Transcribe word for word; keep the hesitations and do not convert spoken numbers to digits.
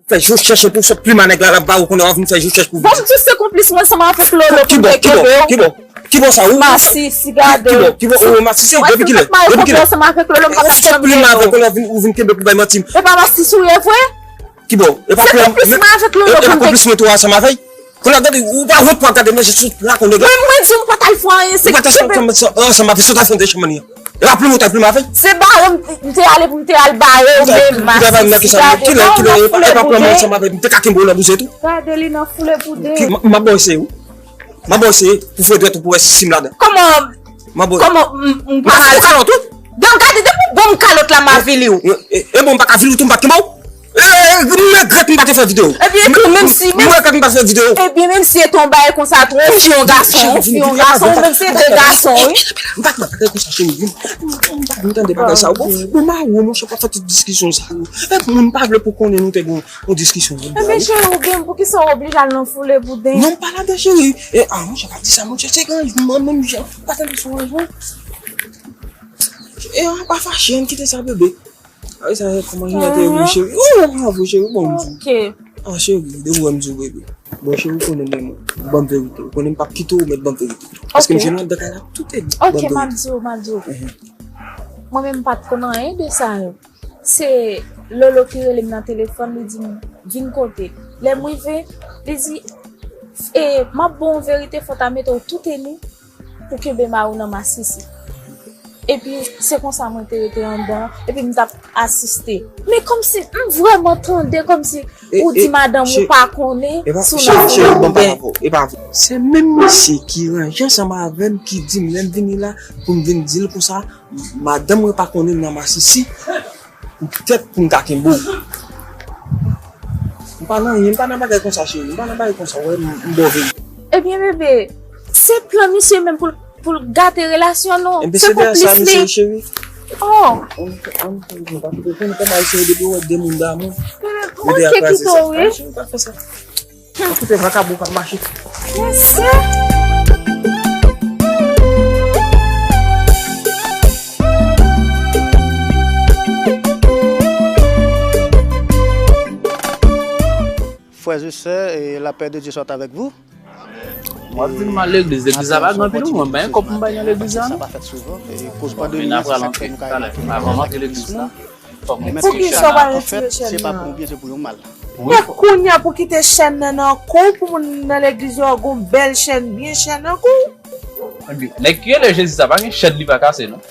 Fè jou chèche pou sot plim a nèg la, l ap ba ou konnen w ap vin fè jou chèche pou... Bon, m di se konplis mwen ansanm avèk Lolo pou m te kenbe w. Ki bò? Ki bò sa ou? Masisi, gade. Ki bò? Ki bò? Ou Masisi? Depi kilè? Depi kilè? Ou sot plim avèk Lolo, m pa t ap janm kenbe w. Ou vin kenbe pou bay manti. E pa Masisi ou ye vre? Ki bò? E pa konplis mwen avèk Lolo pou m te... E pa konplis mwen tou ansanm avè l? Kounye a gade, ou pa wont pou w ap gade manje sou lakò nèg la. Men mwen di w m pa t al fè anyen, se... Ou pa t al fè ansanm avè sot al fè yon dechèmann. E pa plim ou t al plim avè l? Se bare m, m te ale pou m te al bare w, men Masisi, gade, kilè, kilè, e pa plim ansanm avè l, m te ka kenbe w nan bouzen tou. Gade li nan foule bouden. M ap ba w eseye wi. M ap ba w eseye pou fè dwèt ou pou wè si m ladan. Kòman? M ap ba w... Kòman m pa... Ou kalòt wi. Donk gade, depi w ban m kalòt la, m avili w. E bon, m pa ka avili w tou, m pa t kenbe w. E, m regrèt m pa te fè videyo. Ebyen tou, menm si... M regrèt m pa te fè videyo. Ebyen, menm si e te yon bagay konsa tou, fi yon gason, fi yon gason, ou menm si e de gason, wi. M pa t ap fè konsa, cheri. M pa vin tande bagay sa yo. Bon, bon, mari w, monchè, pa fè tout diskisyon sa yo. Epi moun pa vle pou konnen nou te gen yon diskisyon. Ebyen, cheri, ou gen pou ki sa w oblije al nan foule bouden? Non, m pa ladan, cheri. E, a, monchè, pa di sa, monchè, se gran mwen menm, jan, pa tande sou ranjman. E, a, pa fache, ann kite sa, bebe. Ay, sa, kòman jan te wi, cheri? Oh, bravo, cheri, bon, m di. Ok. Ah, cheri, depi w wè m di w, bebe. Bon, cheri, ou konnen men mwen. Ban m verite. Ou konnen m p ap kite w, men ban m verite. Paske m jwenn w anndan kay la, tout e... Ok, m ap di w, m ap di w. Mwen menm m pa t konn anyen de sa yo. Se Lolo ki rele m nan telefòn, li di m, "Vin kote." Lè m rive, li di, "E, m ap ba w yon verite, fò w ta mete w tout e nou." Pou kenbe mari w nan masisi. Epi, se konsa mwen te rete anndan, epi m t ap asiste. Men kòmsi, m vrèman tande kòmsi ou di madanm ou pa konnen si w nan foule bouden. E pa vre, e pa vre. Se menm misye ki ranje ansanm avè m, ki di m lè m vini la, pou m vin di l konsa, madanm mwen pa konnen m nan masisi. Poutèt pou m ka kenbe w. M pa nan anyen, m pa nan bagay konsa, cheri. M pa nan bagay konsa, w wè, m, m ba w verite. Ebyen, bebe, se plan misye menm pou l, pou l gate relasyon nou. Se konplis li. Cheri. Oh. An, an, an, an, pa kite, konnen kòman Ayisyen yo depi yo wè de moun damou. Bebe, mwen te kite w, wi. Cheri, pa fè sa. Koute vakabon k ap mache. Frères et sœurs, et la paix de Dieu soit avec vous. Mwen vin mal legliz, legliz la pa gen anpil moun, mwen pa gen kòb pou m bay nan legliz la non. Sa pa fèt souvan, e koz pandemi an, se sa k fè nou ka rete. Avan m antre legliz la, Poukisa w pa retire chèn nan? Se pa pou yon byen, se pou yon mal. Men kounye a pou kite chèn nan nan kou pou moun nan legliz yo wè gon bèl chèn, byen chèn nan kou. Ebyen, nèg ki rele Jezi sa pa gen chèn li pa kase non.